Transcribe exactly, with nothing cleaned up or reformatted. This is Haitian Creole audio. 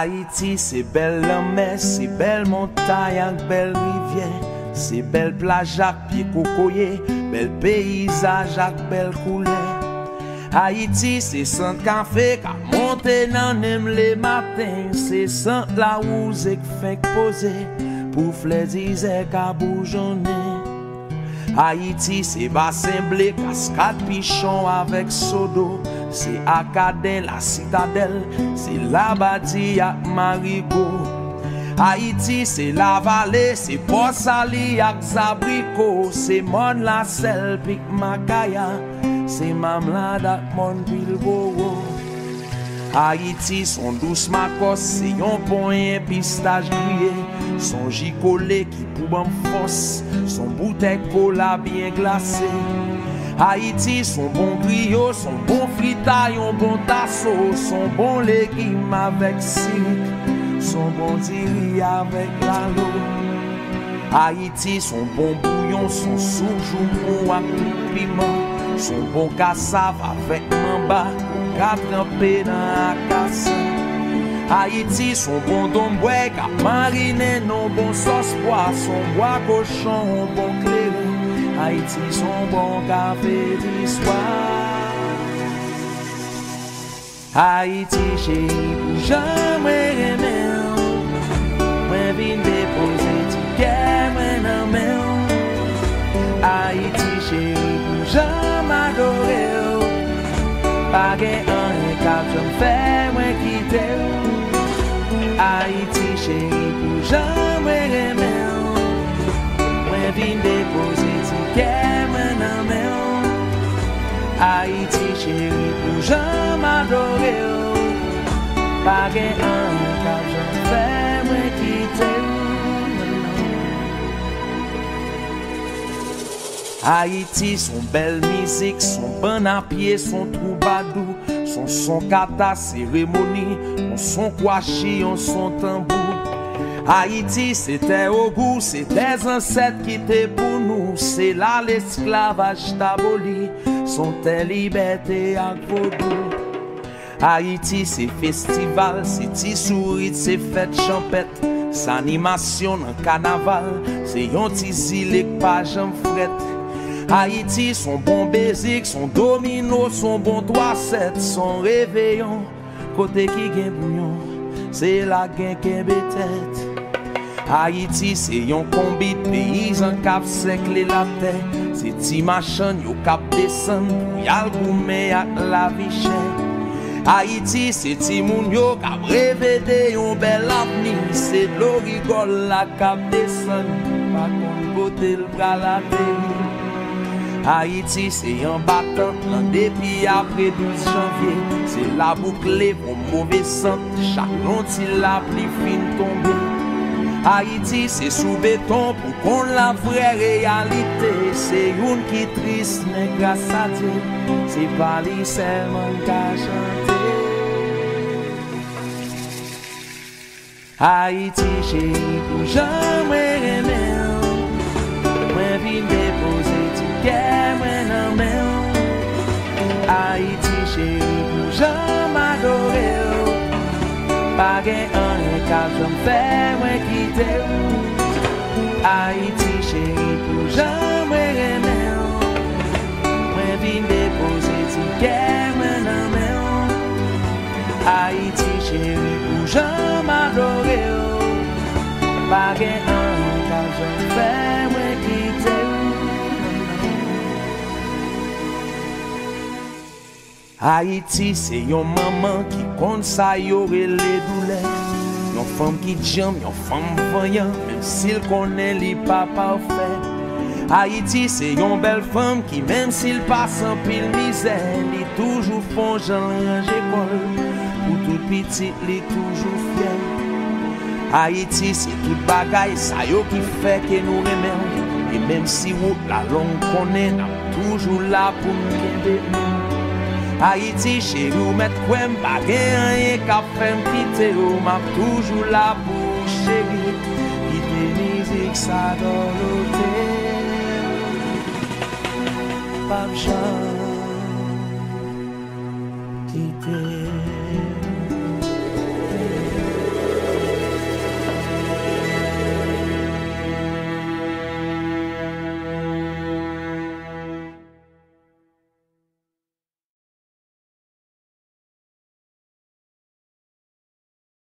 Ayiti se bèl lanmè, se bèl montay ak bèl rivyè, se bèl plaj ak pye kokoye, bèl peyizaj ak bèl koulè. Ayiti se sant kafe k ap monte nan nen m lematen, se sant lawouze k fenk poze pou flè dizè ka boujonnen. Ayiti se basen ble, kaskad Pichon avèk Sodo, se Akaden, Lasitadèl, se Labadi ak Marigo. Ayiti se Lavale, se Pòsali ak Zabriko, se Mòn Lasèl, Pik Makaya, se Mamlad ak Mòn Pilbowo. Ayiti s on dous makòs, se yon ponyen pistach griye, s on ji kole ki pou ban m fòs, s on boutèy kola byen glase. Ayiti s on bon griyo, s on bon frita, yon bon taso, s on bon legim avèk sirik, s on bon diri avèk lalo. Ayiti s on bon bouyon, s on soup joumou ak tout piman, s on bon kasav avèk manba ou ka tranpe nan akasan. Ayiti s on bon donbwèy k ap marinen nan bon sòs pwa, s on bwa kochon, on bon kleren. Ayiti s on bon kafe di swa. Ayiti cheri, pou jan mwen renmen w, mwen vin depoze ti kè mwen nan men w. Ayiti cheri, pou jan m adore w, pa gen anyen k ap janm fè mwen kite w. Ayiti cheri, pou jan mwen renmen w, mwen vin depoze ti kè mwen nan men w. Ayiti cheri, pou jan m adore w, pa gen anyen k ap janm fè mwen kite w. Ayiti s on bèl mizik, s on bann a pye, s on twoubadou, s on son kata seremoni, yon son kwachi, yon son tanbou. Ayiti se tè ogou, se tè zansèt kite pou nou, se la lesklavaj t aboli, s on tè libète ak vodou. Ayiti se festival, se ti sourit, se fèt chanpèt, s animasyon nan kanaval, se yon ti zile k pa janm frèt. Ayiti s on bon bezik, s on domino, s on bon twa sèt, s on reveyon, kote ki gen bouyon, se la k gen kenbe tèt. Ayiti se yon konbit peyizan k ap sèkle latè, se ti machann yo k ap desann pou y al goumen ak lavi chè. Ayiti se timoun yo k ap reve de yon bèl avni, se dlo rigòl la k ap desann, pa konn kote l pral ateri. Ayiti se anba tant lan depi apre douz janvye, se la bouk leve yon move sant chak yon ti lapli fin tonbe. Ayiti se sou beton pou konn la vrè reyalite, se youn ki tris men gras a Dye, se pa li sèlman n ka chante. Ayiti cheri, pou jan mwen renmen w, mwen vin depoze ti kè mwen nan men w. Ayiti cheri, pou jan m adore w, pa gen anyen k ap janm fè mwen kite w. Ayiti cheri, pou jan mwen renmen w, mwen vin depoze ti kè mwen nan men w. Ayiti cheri, pou jan m adore w, pa gen anyen k ap janm fè mwen kite w. Ayiti se yon manman ki konn sa yo rele doulè. Yon fanm ki djanm, yon fanm vanyan, menm si l konnen li pa pafè. Ayiti se yon bèl fanm ki, menm si l pase anpil mizè, li toujou fè yon jan l ranje kò l pou tout pitit li toujou fyè. Ayiti se tout bagay sa yo ki fè ke nou renmen w. E menm si wout la long, konnen n ap toujou la pou n kenbe men w. Ayiti cheri, ou mèt kwè m, pa gen anyen k ap fè m kite w. M ap toujou la pou ou cheri. Kite mizik sa dòlote w. P ap janm kite w.